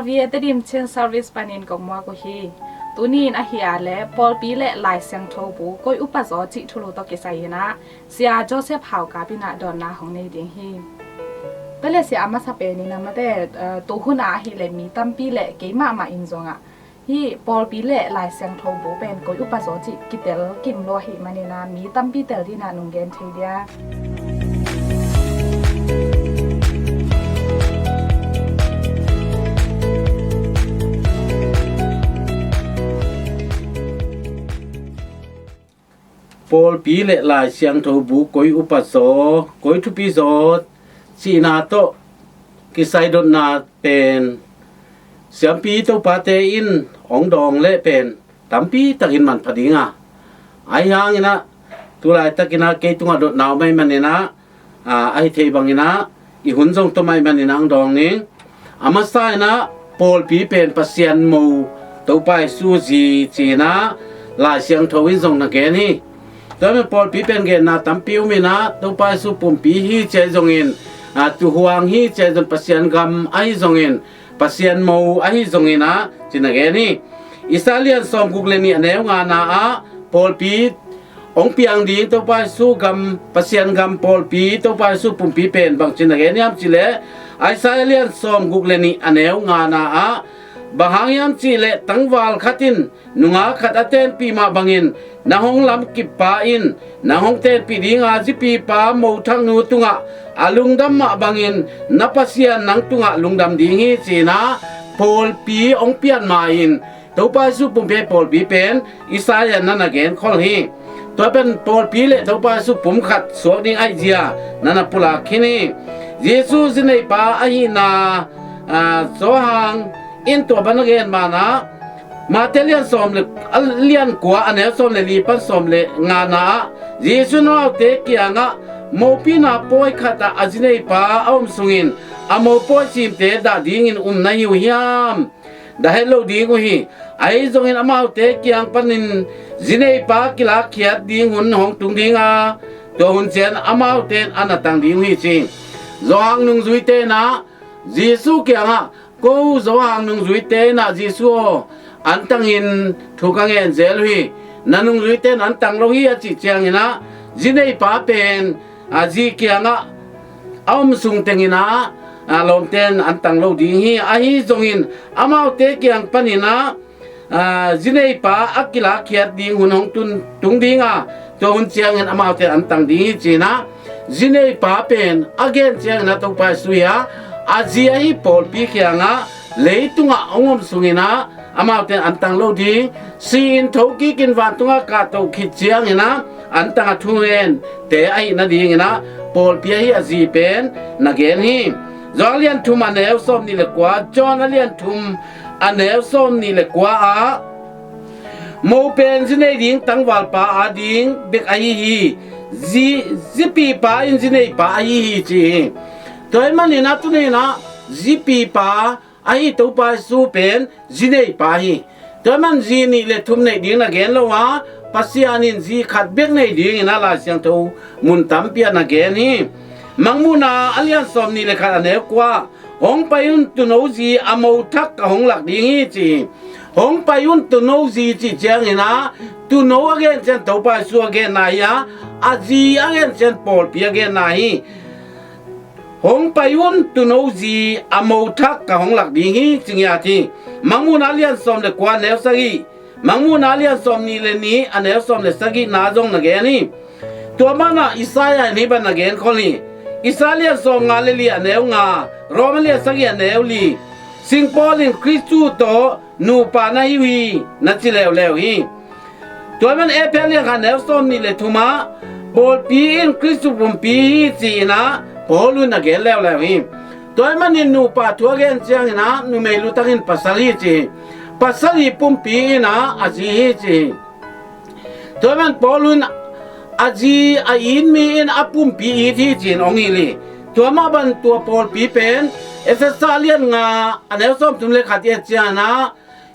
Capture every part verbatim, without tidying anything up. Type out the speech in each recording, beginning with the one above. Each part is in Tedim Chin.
Vietnam Chin Service panin kong muak uh hi. Tuni in ahih leh pawlpi le Lai Siangtho bu koi upa zaw cih thulu tawh kisai in ah Sia Joseph Hau Kap in ah dawnna hong nei ding hi. Tua leh sia, a masa pen in ah mate, eh, tu hun ah ahih leh mi tampi le kei mahmah in zong ah hih pawlpi le Lai Siangtho bu pen koi upa zaw cih kitel kim lo ahih manin ah mi tampi tel ding in ah nong gen thei dia? Pawlpi le Lai Siangtho bu koi upa zaw, koi thupi zaw cihna tawh kisai dotna pen siampi topate in hong dawng leh pen tampi takin manpha ding a, ahi hangin ah tu laitak in ah kei tungah dotna om ahih manin ah, aa, ahi thei bangin ah i hun zong tom ahih manin ah hong dawng ning. A masa in ah pawlpi pen Pasian mo, Topa Jesu zi ci-in ah Lai Siangtho in zong na gen hi. Tua ahih manin pawlpi pen genna tampi om in ah Topa Jesu pumpi hi ci-a hi zongin, aa, tuuhuang hi ci-a hi zong, Pasian gam ahi zongin, Pasian mo ahi zongin ah ci-in na gen hi. Isaiah lian sawmguk le nih a neu ngana ah pawlpi hong piang ding Topa Jesu gam, Pasian gam pawlpi, Topa Jesu pumpi pen bangci-in na gen hiam cih leh, Isaiah lian sawmguk le nih a neu ngana ah, bang hang hiam cih leh tangval khat in nungak khat a tenpih mah bangin nang hong lamkippa in nang hong tenpih ding a, zipipa mothaknu tungah a lungdam mah bangin na Pasian nang tungah lungdam ding hi ci-in ah pawlpi hong pian ma-in Topa Jesu pumpi pawlpi pen Isaiah in na na genkhol hi. Tua pen pawlpi le Topa Jesu pum khat suak ding ahih zia na na pulak khin hi. Jesu zineipa ahihna, aa, Johan in tua bang na gen man ah, Mate lian sawm le, a lian kua a neu sawm le li pan sawm le ngana ah, Jesu in amaute kiangah, mopihna pawi khat ah a zineipa a om sungin a mopawi simte dah dingin um na hi uh hiam? Dah het lo ding uh hi. Ahi zongin amaute kiang panin zineipa kilakkhiat ding hun hong tung ding a, tua hun ciang amaute in a na tang ding uh hi ci. Johan nungzuite in ah Jesu kiangah, ko Johan nungzuite in ah Jesu aw, an tangin thu ka ngen zel uh hi. Na nungzuite in an tang lo hi a cih ciangin ah zineipa pen a zi kiangah a om sung tengin ah, a, lawmte in an tang lo ding hi. Ahi zongin amaute kiang panin ah, a, zineipa a kilakkhiat ding hun hong tun, tung ding a, tua hun ciangin amaute an tang ding hi ci-in ah zineipa pen a gen ciangin ah Topa Jesu hi a, a zi ahi pawlpi kiangah leitungah hong om sungin ah amaute in an tang lo ding, si-in thokikin vantungah kahtoh khit ciangin ah an tang a thungente ahi nadingin ah pawlpi ahi a zi pen na gen hi. Johan a lian thum a neu sawm nih le kua, Johan a lian thum a neu sawm nih le kua ah, mo pen zi nei ding tangvalpa ading bek ahi hi. Zi, zipipa in zineipa ahi hi ci hi. Tua ahih manin ah tuni in ah zipipa ahi Topa Jesu pen zineipa hi. Tua ahih manin zi nih le thum nei ding na gen lo a, Pasian in zi khat bek nei dingin ah Lai Siangtho mun tampi ah na gen hi. Mangmuhna a lian sawm nih le khat a neu kua, hong pai un, tuuno zi a mothak ka hong lak ding hi ci hi. Hong pai un, tuuno zi cih ciangin ah tuuno a gen ciang Topa Jesu a genna hi a, a zi a gen ciang pawlpi a genna hi. Hong pai un, tuuno zi a mothak ka hong lak ding hi ci ngiat hi. Mangmuhna a lian sawm le kua a neu sagih, Mangmuhna a lian sawm nih le nih a neu sawm le sagihna zong na gen hi. Tua banah Isaiah in hih bang na genkhol hi. Isaiah a lian sawm nga le li a neu nga, Rom a lian sagih a neu li, Singpawl in Khristu tawh nupa na hi uh hi, na ci leuleu hi. Tua ahih manin Efesa a lian khat a neu sawm nih le thum ah, pawlpi in Khristu pumpi hi ci-in ah Paul in na gen leuleu hi. Tua ahih manin nupa thu a gen ciangin ah numei lutang in pasal hi ci hi. Pasal i pumpi in ah a zi hi ci hi. Tua ahih manin Paul in a zi a it mi in a pumpi it hi ci-in hong hilh hi. Tua mah bang tua pawlpi pen Efesa a lian nga a neu sawm thum le khat i et ciangin ah,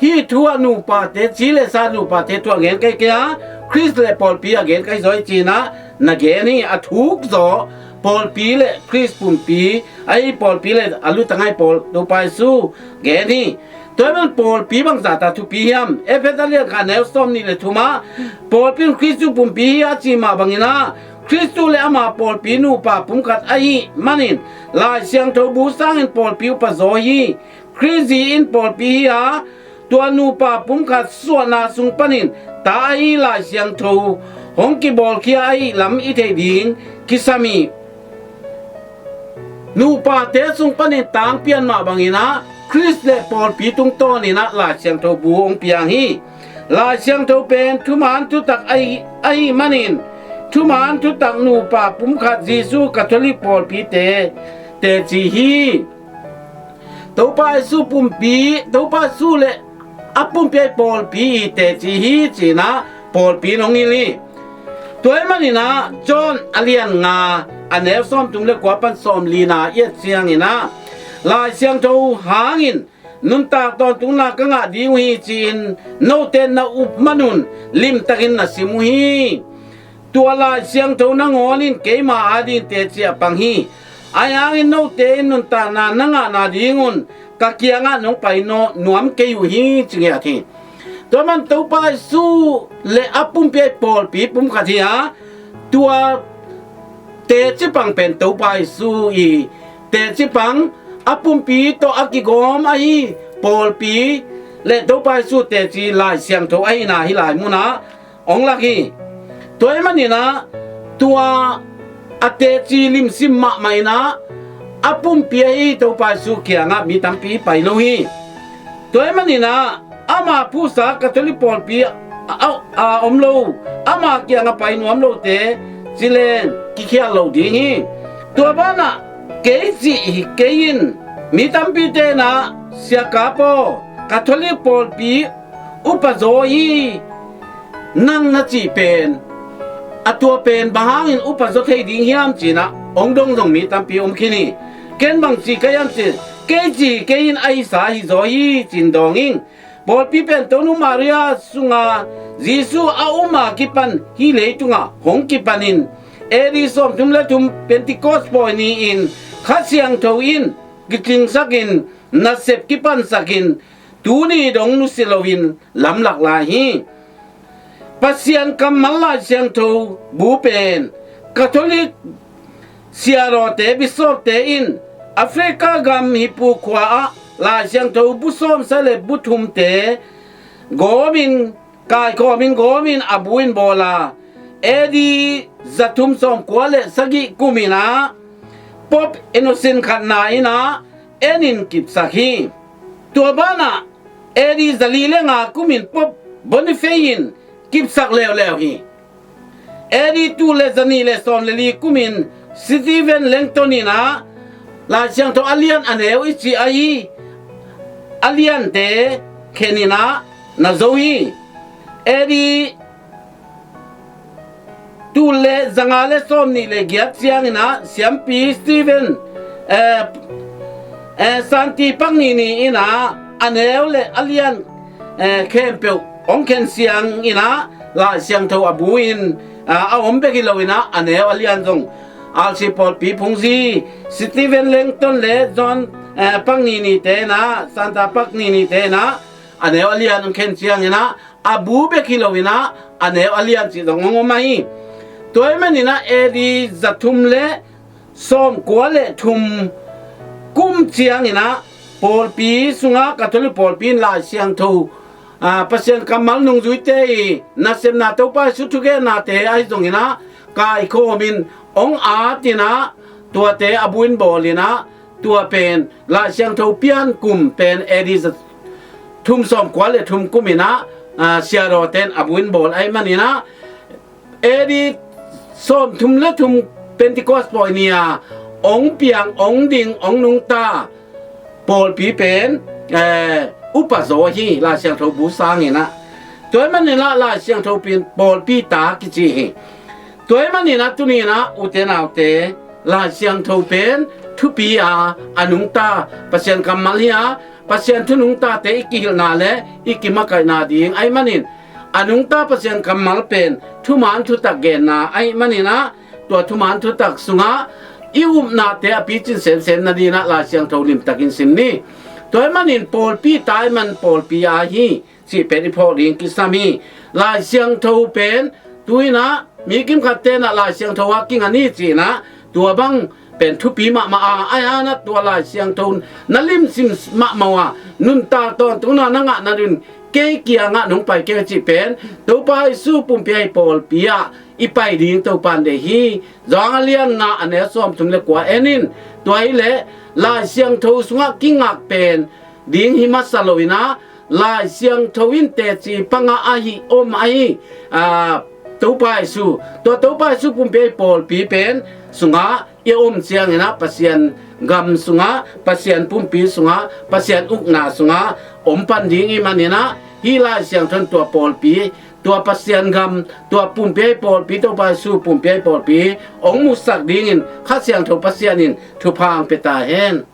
hih thu ah nupate, ci le sa nupate thu a gen kei kei a, Khrist le pawlpi a gen kei zaw hi ci-in ah na gen hi. A thuk zaw pawlpi le Khrist pumpi ahi pawlpi le a lutang ahi pawl Topa Jesu gen hi. Tua ahih man pawlpi bangzah ta thupi hiam? Efesa lian khat a neu sawm nih le thum ah pawlpi in Khristu pumpi hi a ci mah bangin ah Khristu le ama pawlpi nupa pumkhat ahih manin Lai Siangtho bu sangin pawlpi upa zaw hi. Khrist zi in pawlpi hi a, tua nupa pumkhat suahna sung panin ta ahi Lai Siangtho hong kibawlkhia ahi lam i theih ding kisam hi. Nupate sung panin tangpian mah bangin ah Khrist le pawlpi tungtawnin ah Lai Siangtho bu hong piang hi. Lai Siangtho pen thuman thutak ahi, ahi manin thuman thutak nupa pumkhat Jesu Catholic pawlpite teci hi. Topa Jesu pumpi, Topa Jesu le a pumpi ahi pawlpi i teci hi ci-in ah pawlpi in hong hilh hi. Tua ahih manin ah John a lian nga a neu sawmthum le kua pan sawmlina i et ciangin ah Lai Siangtho hangin nuntak tawntungna ka ngah ding uh hi ci-in note na up man un limtakin na sim uh hi. Tua Lai Siangtho nangawn in keima adingin teci a pang hi. Ahi hangin note in nuntakna na ngahna dingun ka kiangah nong pai nuam kei uh hi ci ngiat hi. Tua man Topa Jesu le a pumpi ahi pawlpi pumkhat hi a, tua teci pang pen Topa Jesu i teci pang, a pumpi tawh a kigawm ahi pawlpi le Topa Jesu teci Lai Siangtho ahihna hih lai munah hong lak hi. Tua ahih manin ah tua a teci limsim mahmah in ah a pumpi ahi Topa Jesu kiangah mi tampi pai lo hi. Tua ahih manin ah ama phuhsa Catholic pawlpi a, a, a om lo, ama kiangah pai nuam lote ci leng kikhial lo ding hi. Tua banah kei cih hi kei in, mi tampite in ah Sia Kap aw, Catholic pawlpi upa zaw hi nang na cih pen, a tua pen bang hangin upa zaw thei ding hiam ci-in ah hong dong zong mi tampi om khin hi. Ken bang ci ka hiam cih, kei cih kei in a hisa hi zaw hi ci-in dawng ing. Pawlpi pen Tonu Maria sunga Jesu a um a kipan hih leitungah hong kipanin A D sawmthum le thum Pentecost pawi ni-in Kha Siangtho in kicingsakin nasep kipansakin tuni dong nusia loin lamlak lai hi. Pasian kammal Lai Siangtho bu pen Catholic siarawte, bishopte in Africa gam Hippu khua ah Lai Siangtho bu sawmsagih le bu thumte gawmin, kaikhawmin gawmin a bu in bawl a, A D zathum sawmkua le sagih kumin ah Pope Innocent khatna in ah en in kipsak hi. Tua banah A D zali le nga kumin Pope Boniface in kipsak leuleu hi. A D tul le zanih le sawm le li kumin Stephen Langton in ah Lai Siangtho a lian a neu i cih ahi a liante khen in ah na zo hi. A D tul le zanga le sawm nih le giat ciangin ah siampi Stephen, eh, eh, Santi Paknini in ah a neu le a lian, eh, khempeuh hong khen siang in ah Lai Siangtho a bu in, ah, a om bek hi lo in ah a neu a lian zong R C pawlpi phungzi Stephen Langton le John, eh, Paknini te in ah, Santa Paknini te in ah a neu a lian hong khen ciangin ah a bu bek hi lo in ah a neu a lian cih zong hong om ahi. Tua ahih manin ah A D zathum le sawmkua le thum kum ciangin ah pawlpi sungah Catholic pawlpi in Lai Siangtho, ah, Pasian kammal nungzuite i nasepna Topa Jesu thugennate ahi zongin ah kaikhawmin hong at in ah tuate a bu in bawl in ah tua pen Lai Siangtho pian kum pen A D zathum sawmkua le thum kum in ah, ah, siarawte in a bu in bawl ahih manin ah A D sawmthum le thum Pentecost pawi ni-a hong piang, hong ding, hong nungta pawlpi pen, eh, upa zaw hi Lai Siangtho bu sangin ah. Tua ahih manin ah Lai Siangtho pen pawlpi ta kici hi. Tua ahih manin ah tuni-in ah ute naute, Lai Siangtho pen thupi a, a nungta Pasian kammal hi a, Pasian thu nungtate i kihilhna le i kimakaihna ding ahih manin, a nungta Pasian kammal pen thuman thutak genna ahih manin ah, tua thuman thutak sungah i upnate a picin semsem nadinah Lai Siangtho limtakin sim ni. Tua ahih manin pawlpi ta ahih man pawlpi a hi cih pen i phawk ding kisam hi. Lai Siangtho pen tuinah mi kimkhat tenah Lai Siangtho a kinga ni cinah tua bang pen thupi mahmah a, ahi hanah tua Lai Siangtho na limsim mahmah uh a, nuntak tawntungna na ngah nadin kei kiangah nong pai kei cih pen Topa Jesu pumpi ahi pawlpi ah i pai ding Topa in deih hi. Johan a lian nga a neu sawmthum le kua en in. Tua hileh Lai Siangtho sungah kingak pen ding hi masa lo inah Lai Siangtho in teci panga ahi om ahi, a, Topa Jesu, tua Topa Jesu pumpi ahi pawlpi pen sungah i om cianginah Pasian gam sungah, Pasian pumpi sungah, Pasian ukna sungah om pan ding i maninah hih Lai Siangtho in tua pawlpi, tua Pasian gam, tua pumpi ahi pawlpi, Topa Jesu pumpi ahi pawlpi hong musak dingin Kha Siangtho Pasian in thupha hong pia ta hen.